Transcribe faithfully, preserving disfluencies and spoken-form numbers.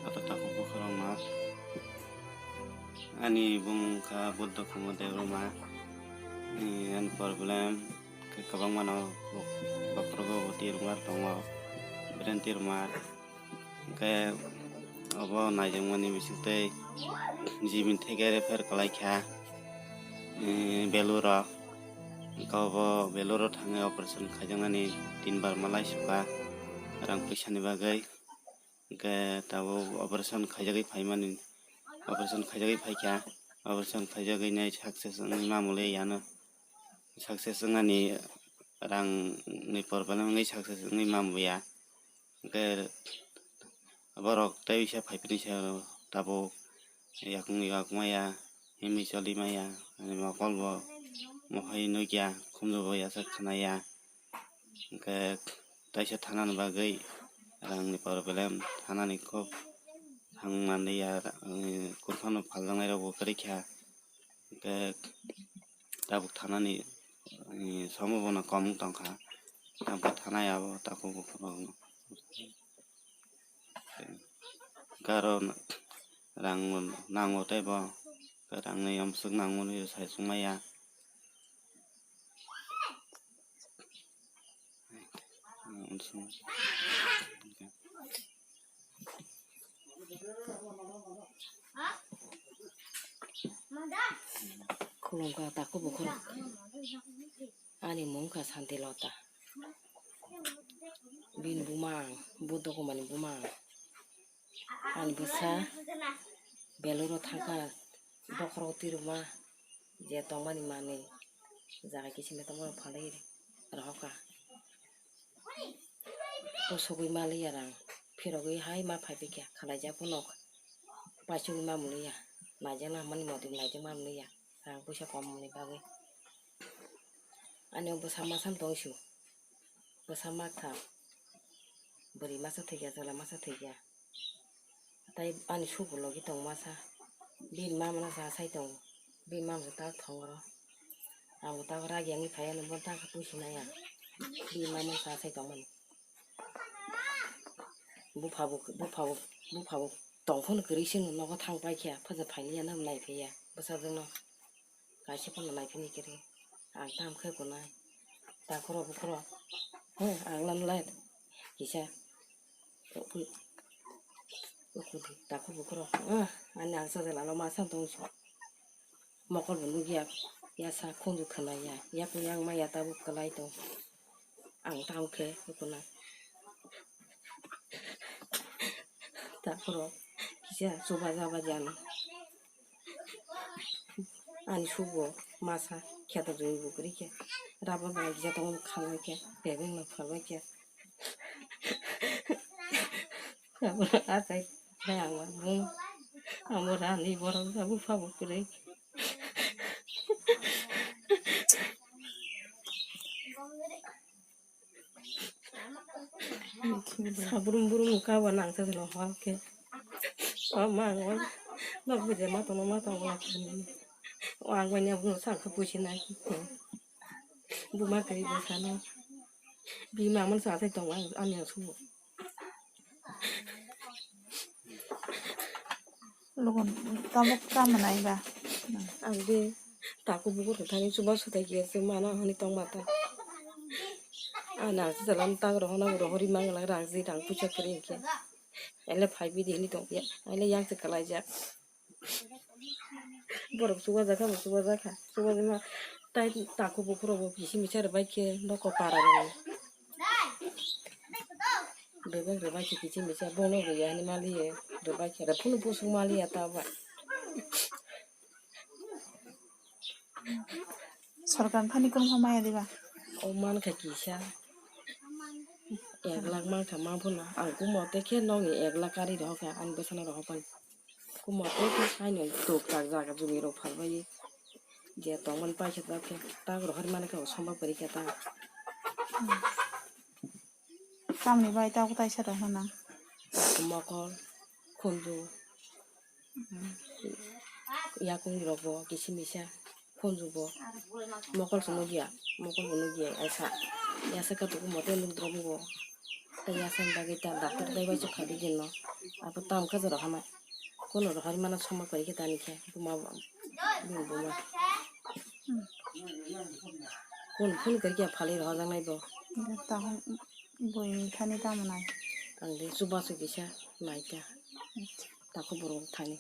Ata takhuk bokhorokno ani bumung kha Buddha Khumbo Debbarma. Ani problem khe kwbangmano, bokhorogo bo tirwngmar tongo, brain tirwngmar. Hwnkhe obo naijakmani bisingtwi G B ni theke refer kwlaikha, eh, Beluro. Hwnkhe obo Beluro thangwi operation khaijaknani tinbar malai sukha rang puisani bagwi. Hwnkhe tabuk operation khaijagwi phaimani, operation khaijagwi phaikha, operation khaijagwi nai success wngwi mamuli yano. Success wngnani rang ni problem wngwi success wngwi mambuya. Hwnkhe borok tei bisa phaiphini se tabuk yakung yakung maya, himwi choli maya, ani mokol bo mohai nukya, khumju bo yasa khanaya. Hwnkhe taisa thanani bagwi rangni problem, thanani kok thang manliya, eh, kurphano phaljaknairokbo kwrwikha. Hwnkhe tabuk thanani, eh, somo bono kom wng tongkha. Tamkhe thanai abo takhuk bukhurokno. Hwnkhe aro rang nango teibo, rangni amswk nangmani sai sungmaya. Khulumkha takhuk bukhurok. Ani mung kha Santi Lota. Bini buma ang, Buddha Khumani buma ang. Ani bwsa Beluro thangkha, bokhorok tirwma je tongmani manwi jaga kisingo tongmani phalwi rohorkha. Bwsugwi maliya rang, phirogwi hai ma phaibaikha, khwlaijak phano paisugwi ma muliya, naijakna hwnmani motom naijakma muliya, rang puisa komni bagwi. Ani o bwsa masa tongsu, bwsa maktham, bwrwi masa thwikya, chwla masa thwikya. Tai ani sugo logi tong masa. Bini mama no sa sai tongo. Bini mama se tak thong oro. Abo tak ragi ani phai ano bo tak pusi nai ang. Bini mama no sa sai tong mani. Bupha bo, bupha bo, bupha bo tong phano kwrwi se no nogo thang pai khe, phaja phai liya no nai phai ya. Bwsajwk no. Kaisa phano naiphini kiri. Ang tamo khe kunai. Takhuro bukhuro. He, ang lan lai. Kisa. Ukudi, takhuro bukhuro. Ah, ani ang sajala lo masa tong si. Mokol bo nugya. Yasa khunju khwnaya. Yakung yang maya tabuk kwlai tong. Ang tamo khe kunai. Takhuro kisa chuba jaba jani. Ani sugo masa kheto joi bo kwrwi khe. Rabo bai kisa tongo khalai khe. Bebeng no phalbai khe. Rabo atai khe ang ma bung. Amo rani borok rabo phabo kwrwi. Sabrum brum kabo nang sa no hor khe. O ma o nok bide ma tono ma tono. O ang bai ne bu sa khe pusi na ki. Bu ma kri bu sa no. Bi ma man sa sai tong ang ani su. Lugon tabuk tamo nai ba? Ang de takhuk bukhuk thani chuba sutai khe se mana hwnwi tong mata. Ana se jalan tang rohona rohori mangla rang ji rang puisa kwrwi khe. Ele phai bidi hwnwi tong ya. Ele yang se kalai jak. Borok chuba jakha bo chuba jakha. Chuba jima tai takhuk bukhuk rok bo kisi misa rwbai khe nokho para rw. Bebak rwbai khe kichi misa bono rwya hinwi maliye rwbai khe rw phunu busuk maliya ta bai. Sorkar thani kunu maya diba? O mankha kisa ek lakh mankha ma phunu ang kumo te khe nokni ek lakh kari rohorkha ani bwsano rohorkha. Kumo tei khe haino tok tak jaga jumi rok phalbai je tongmani paisa tak khe tak rohor mani khe bo somba kwrwi khe ta. Tamni bai tabuk taisa rok hwnna. Mokol, khunju, yakung rok bo kisi misa, khunju bo, mokol se nugya, mokol bo nugya, asa, yasa khe tuku mote nugdrobo bo. Tei asai bagwi ta doctor dai bai se phai di din no. Abo tam kha jora hama. Kono rohori mana soma kori khe tani khe buma buma buma. Kono phone kori khe phalwi rohor jang nai bo. Tahon boi ni thani tamo nai. Ang de chuba se kisa nai ta. Tako borok thani.